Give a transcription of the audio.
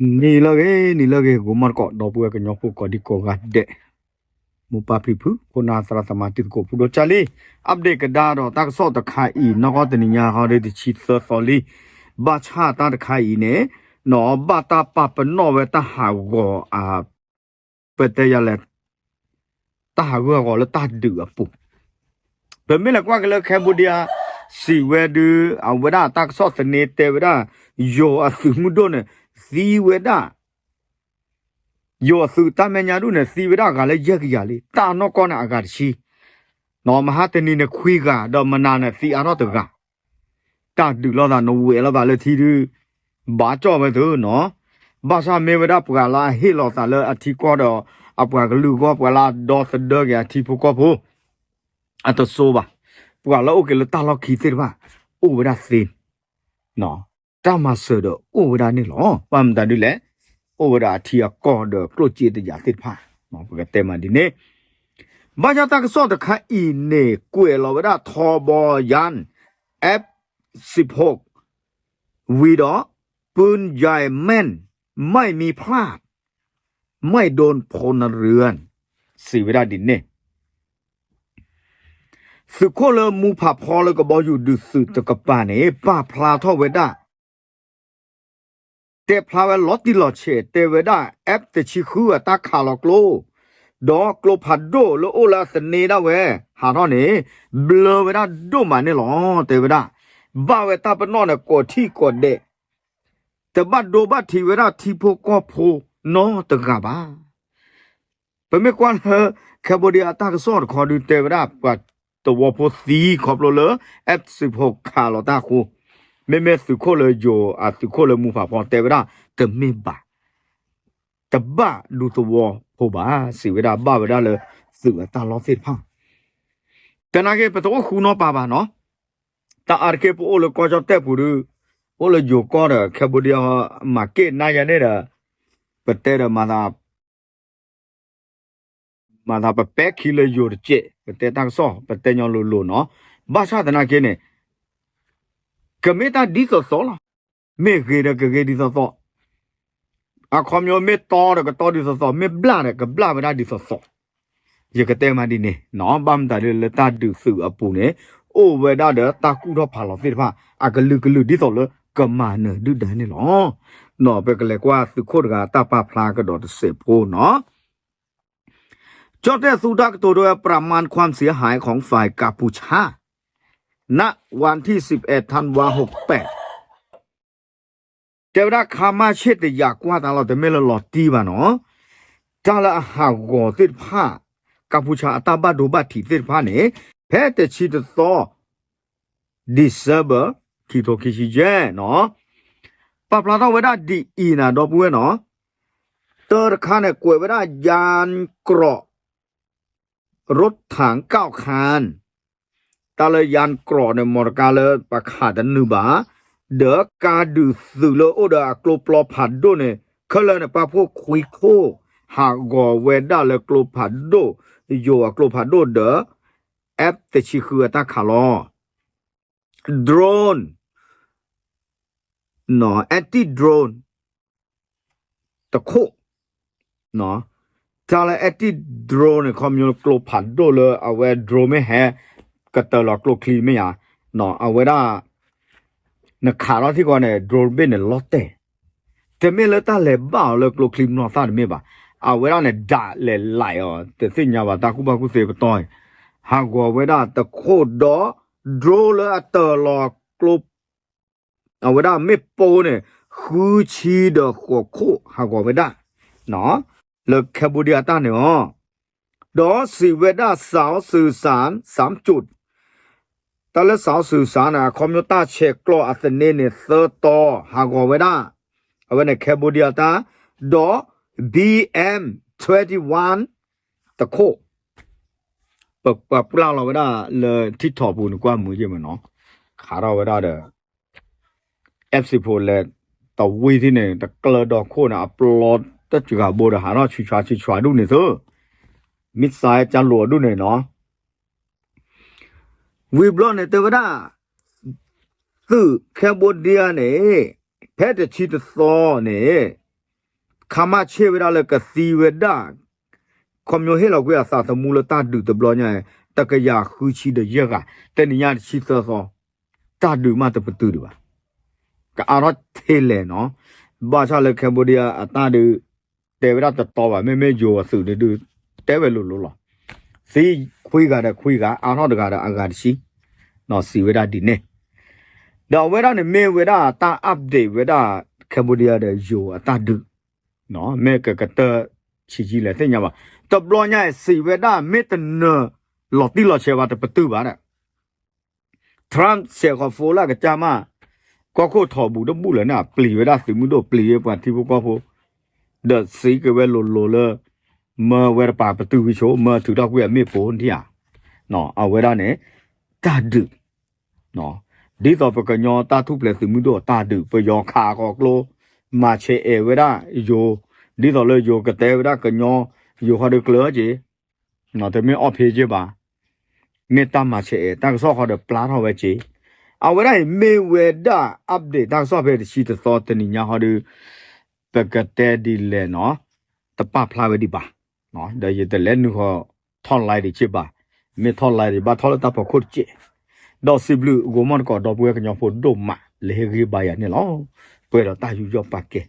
နံၤလၢအဂ့ၤ နံၤလၢအဂ့ၤ ဂီၤမီၢ်တကိး ဒီပုၢ်ဝဲၢ်ကညီဖိကိးဒံကိးဂၤဒဲး, မိၢ်ပၢ်ဖံဖု ဖိနၢ်သရၣ်သမါတံၤသကိးဖိဒိၣ်ကၢ်လံ, update ကဒါဒီးတၢ်ကစီၣ်တခါအံၤ နီၢ်ကီၢ်တနံၤညါဃီဒီးတဆံသၢသီလံ, ဘၣ်ဆၣ်တၢ်တခါအံၤန့ၣ် နီၢ်ဘၣ်တၢ်ပာ်ပနီၣ်ဝဲတၢ်ဟးဂီၤအ ပတဲယၤလဲၣ် တၢ်ဟးဂူာ်ဟးဂီၤလၢတၢ်ဒုးအပူၤ, ပမ့ၢ်လဲၤကွၢ်က့ၤလၢ Cambodia စံးဝဲဒုး အဝဲဒၣ်တၢ်ကစီၣ်သန့တဲဝဲဒၣ် ယိၤအသုးမုၢ်ဒိၣ်န့ၣ် သံဝဲဒၣ် ယိၤအသုးတၢ်မဲာ်ညါဒိၣ်န့ၣ် သံဝဲဒၣ်အဂၤလၢယဲၢ်ကယၤလံ, တၢ်နီၢ်ကီၢ်န့ၣ်အဂၤတဆံ, နီၢ်မဟါတနံၤန့ၣ်ခွံဂၤ ဒီးမနၤန့ၣ်သံအါထီၣ်တဂၤ တၢ်ဒုးလိာ်သးနဝဲးလိာ်သးလၢထံဒုး ဘၣ်ကၠီၣ်ဝဲသုနီၤ, ဘၣ်ဆၣ်မ့ၢ်ဝဲဒၣ်ပှၤလၢအဟ့ၣ်လီၤသးလၢအထံကီၢ်ဒီး အပှၤကလုာ်အဂီၢ် ပှၤလၢအဒီသဒၢက့ၤအထံဖိကီၢ်ဖိ အတစိဘၣ်, ပှၤလၢအအိၣ်က့ၤလၢတၢ်လီၢ်ခံသ့ၣ်တဖၣ် အိၣ်ဝဲဒၣ်သ့ တၢ်မၤစၢၤဒီးအိၣ်ဝဲဒၣ်န့ၣ်လီၤ. ဘၣ်မတၤဒ်လဲၣ်, အိၣ်ဝဲဒၣ်အထံအကီၢ်ဒီးကျိၣ်စ့တယာ်သ့ၣ်တဖၣ်, ပကတဲမးဒ်န့ၣ်, ဘၣ်ဆၣ်တၢ်ကစီၣ်တခါအံၤန့ၣ် ကွဲးလီၤဝဲဒၣ်ထီဘီယၢၣ် F စံးဖိၣ် ဝံၤဒီး ปืนใหญ่แม่น ไม่มีพลาด ไม่โดนพลเรือน စံးဝဲဒၣ်ဒ်န့ၣ် သုးခိၣ်လၢမူဖးဖီလၢကဘီယူၤဒုးသုးတကပၤန့ၣ် ပာ်ဖျါထီၣ်ဝဲဒၣ် တဲဖျါဝဲလီၤတံၢ်လီၤဆဲး တဲဝဲဒၣ် F တဆံဃု အတၢ်ခးလီၤကျိ ဒီးကျိဖးဒိၣ်လၢအိၣ်လၢအသန့ဒၣ်ဝဲ ဟးထီၣ်န့ၣ် ဘျၢဝဲဒၣ်ဒိၣ်မးန့ၣ်လီၤ. တဲဝဲဒၣ် ဘၣ်ဝဲတၢ်ပနီၣ်န့ၣ် ကိးထံၣ်ကိးဒဲး တဘၣ်ဒိဘၣ်ထံးဝဲဒၣ်ထံဖိကီၢ်ဖိနီတဂၤဘၣ်. ပမ့ၢ်ကွၢ်လၢ Cambodia အတၢ်ကစီၣ်တခီဒုးတဲဝဲဒၣ် ပှၤသဝီဖိသံခီဖျိလၢ F စံးဖိၣ်ခးလီၤတၢ်အဃိ, မ့မ့ၢ်သုးခိၣ်လၢယိၤ အသုးခိၣ်လၢမူဖးဖီတဲဝဲဒၣ် တမ့ၢ်ဘၣ်, တဘၣ်ဒူသဝီဖိဘၣ်, စံးဝဲဒၣ်ဘၣ်ဝဲဒၣ်လၢသုးအတၢ်လီၢ်သ့ၣ်တဖၣ် သနာ်က့ ပတအိၣ်ဃူနီၢ်ပၤဘၣ်နီၤ, တၢ်အါတက့ၢ်ပအိၣ်လၢကီၢ်ကၠီၣ်တဲၣ်ပူၤဒုး, အိၣ်လၢယိၤကီၢ်ဒီး Cambodia မၤက့ၣ်နါယၤန့ၣ်ဒီး, ပတဲဒီး မၤသးပပဲခံလၢယိၤတကဲး, ပတဲတၢ်ကစီၣ် ပတဲညီလိၤလိၤနီၤ, ဘၣ်ဆၣ်သနာ်က့န့ၣ် ကမ့ၢ်တၢ်ဒ်သိးသိးလီၤ, မ့ၢ်ဂ့ၤဒီးကဂ့ၤဒ်သိးသိး, အခီပညီမ့ၢ်တီဒီးကတီဒ်သိးသိး, မ့ၢ်ဘျၣ်ဒီးကဘျၣ်ဝဲဒၣ်ဒ်သိးသိး, ယကတဲမးဒ်န့ၣ်နီၤ, ဘၣ်မတၤဒ်လဲၣ် လၢတၢ်ဒုးသုးအပူၤန့ၣ် အိၣ်ဝဲဒၣ်ဒီးတၢ်ကူၣ်ထီၣ်ဖးလီၤသ့ၣ်တဖၣ် အကလုာ်ကလုာ်ဒ်သိးလၢကမၤနၢၤဒုၣ်ဒါန့ၣ်လီၤ. နီၤ ပကလဲၤကွၢ်သုးခိၣ်တဂၤတၢ်ပာ်ဖျါကဒီးတစဲးဖိနီၤ ကၠီၣ်တဲၣ်သူတၢ်ကတိၤဒိဝဲ ประเมินความเสียหายของฝ่ายกัมพูชา ณ วันที่สิบเอ็ดธันวาหกแปด တဲဝဲဒၣ် ခါမၢ်ဆ့ၣ်တယာ်ကွၢ်တၢ်လီၤ တမ့ၢ်လၢလီၤတံၢ်ဘၣ်နီၤ, တၢ်လၢအဟးဂီၤသ့ၣ်တဖၣ် ကၢ်ဖူဆါအတၢ်ဘၣ်ဒိဘၣ်ထံးသ့ၣ်တဖၣ်န့ၣ် ဖဲတဆံတသီ December ခံထိခံဆံယဲၢ်နီၤ, ပာ်ဖျါထီၣ်ဝဲဒၣ်ဒ်အံၤနၤ ဒီပုၢ်ဝဲၢ်နီၤ, တၢတခါန့ၣ် ကွဲးဝဲဒၣ် ယၢၣ်ကြီၣ် ရိတ်ထန် เก้าคัน တၢ်လၢယၢၣ်ကြီၣ်န့ၣ် မီတကါလၢပခးတနုာ်ဘၣ်, ဒီးကါဒုးသုးလၢအိၣ်ဒီးအကျိပျီဖးဒိၣ်န့ၣ် ခဲလၢာ်န့ၣ် ပာ်ဖှိၣ်ခွံခိၣ် ဟးဂီၤဝဲဒၣ်လၢကျိဖးဒိၣ်, ယိၤအကျိဖးဒိၣ်ဒီး F တဆံဃုအတၢ်ခးလီၤ drone, anti drone တခိၣ်, တၢ်လၢ anti drone န့ၣ် ခီပညီကျိဖးဒိၣ်လၢအဝဲ drone မ့ၢ်ဟဲ ကတၢၢ်လီၤကျိချံမ့ၢ်ဧါ, အဝဲဒၣ် နခးထီၣ်ထံကီၢ်န့ၣ် drone ဘ့ၣ်န့ၣ်လီၤတဲာ်, တမ့ၢ်လၢတၢ်လဲၤဘၣ်အီၤလၢကျိချံမနီၤသၣ်တမ့ၢ်ဘၣ်, အဝဲဒၣ်န့ၣ် ဒၣ်လဲာ်လၢအီၤ တသ့ၣ်ညါဘၣ်တၢ်ကူၣ်ဘၣ်ကူၣ်သ့ပတီၢ်, ဟးဂီၤဝဲဒၣ်တခိၣ်ဒီး drone လၢအတၢၢ်လီၤကျိ အဝဲဒၣ်မ့ၣ်ပိန့ၣ် ဃုဆံဒီးဃိးခိၣ်ဟးဂီၤဝဲဒၣ် လၢ Cambodia တၢ်န့ၣ်လီၤ. ဒီးစံးဝဲဒၣ် စးစူၤစၣ် စၣ်ကၠူၣ်, တၢ်လၢ စးစူၤစၣ်န့ၣ် အခီပညီတၢ်ဆဲးကျိးအသန့န့ၣ် သၢတီၤဟးဂီၤဝဲဒၣ်, အဝဲန့ၣ် Cambodia တၢ်, ဒီး ဘီအ့ၣ်အမ် twenty-one တခိၣ် ပပာ်ပျၢ်လီၤဝဲဒၣ်လၢ TikTok ပူၤန့ၣ် ကွၢ်မုာ်ယ့ၢ်မးနီၤ, ခးထီၣ်ဝဲဒၣ်ဒီး F စံးဖိၣ်လဲၤ တဝံၤထံၣ်န့ၣ် တကျၢၤဒီးခိၣ်န့ၣ် အပျီတစှၤဘိဒီး ဟးထီၣ်ဆူၣ်ဆူၣ်ဆူၣ်ဆူၣ်ဒူၣ်န့ၣ်သု, မ့ၢ်စါကၢလိာ်ဒူၣ်န့ၣ်နီၤ ဝံၤဘျီန့ၣ်တဲဝဲဒၣ် သုး Cambodia န့ၣ် ဖဲတဆံတသီန့ၣ် ခါမၣ်ဆ့ၣ်ဝဲဒၣ်လၢကသံဝဲဒၣ် ခီဖျိဟ့ၣ်လီၤကွံာ်အသးသမူလၢတၢ်ဒုးတဘျီညါ တကယၤဃုဆံဒီးယဲၢ်ဂၤ တနံၤညါတဆံသၢသီ တၢ်ဒုးမးတပတုာ်ဒံးဘၣ်. ကအါထီၣ်ထဲလဲၣ်နီၤ, ဘၣ်ဆၣ်လၢ Cambodia အတၢ်ဒုး တဲဝဲဒၣ်တတီဘၣ်, မ့မ့ၢ်ယိၤအသုးဒုး တဲဝဲလိၤလိၤလီၤ. သံခွံဂၤဒီးခွံဂၤ အါထီၣ်တဂၤဒီးအဂၤတဆံ စံးဝဲဒၣ်ဒ်န့ၣ်. ဒီးအဝဲဒၣ်န့ၣ်မ့ၢ်ဝဲဒၣ်တၢ် update ဝဲဒၣ် Cambodia ဒီးယိၤအတၢ်ဒုး မ့ၢ်ကကတၢၢ်ဆံးကံလဲၣ်သ့ၣ်ညါဘၣ်. တဘျီညါအံၤစံးဝဲဒၣ်မ့ၢ်တနၢၤလီၤတံၢ်လီၤဆဲးဘၣ်တပတုာ်ဘၣ်ဒီး Trump ဆဲးဃီၤဖိလၢအကစၢ်မး ကီၢ်ခိၣ်ထီၣ်ဘူးတဘူၣ်လၢၤန့ၣ် ပျံၤဝဲဒၣ်သုးမုၢ်ဒိၣ် ပျံၤဝဲပှၤထံဖိကီၢ်ဖိ ဒီးစံးက့ၤဝဲလိၤလိၤလၢ မၢဝဲတပၤပတုာ်ဝံၤဆိ မၢထုးထီၣ်ကွံာ်အမ့ၣ်ပိၢ်ဧါ. အဝဲဒၣ်န့ၣ် တၢ်ဒုး ဒ်သိးပကညီတၢ်ထူၣ်ဖျဲးသုးမုၢ်ဒိၣ်တၢ်ဒုး ပယီၤခးဃီၤကျိ မၤဆဲးအဲၣ်ဝဲဒၣ်ယိၤ, ဒ်သိးလၢယိၤကတဲဝဲဒၣ်ကညီ ယိၤဃီဒီးကျၢၤက့ၤ တမ့ၢ်အီၣ်ဖ့က့ၤဘၣ်, မ့ၢ်တၢ်မၤဆဲးအဲၣ် တၢ်ကစီၣ်ဃီဒီးပျၢ်ထီၣ်ဝဲက့ၤ. အဝဲဒၣ်အံၤမ့ၢ်ဝဲဒၣ် update တၢ်ကစီၣ်ဖဲတဆံတသီတနံၤညါဃီဒီး ပကတဲဒ်လဲၣ်နီၤ, တပာ်ဖျါဝဲဒံးဘၣ်. ဒီးယတလဲၤနုာ်ဃီ ထီၣ် live ဒံးက့ဘၣ်, မ့ၢ်ထီၣ် live ဒံးဘၣ်ထီၣ်လၢတၢ်ဖီခိၣ်တက့ၢ်. ဒီးစံးဘျုးဂီၤမီၢ်တကိးဒီပုၢ်ဝဲၢ်ကညီဖိဒိၣ်မး လၢဟ့ၣ်ဂံၢ်ဘါယၤန့ၣ်လီၤ. ပှဲၤဒီးတၢ်ယူးယီၣ်ပာ်ကဲ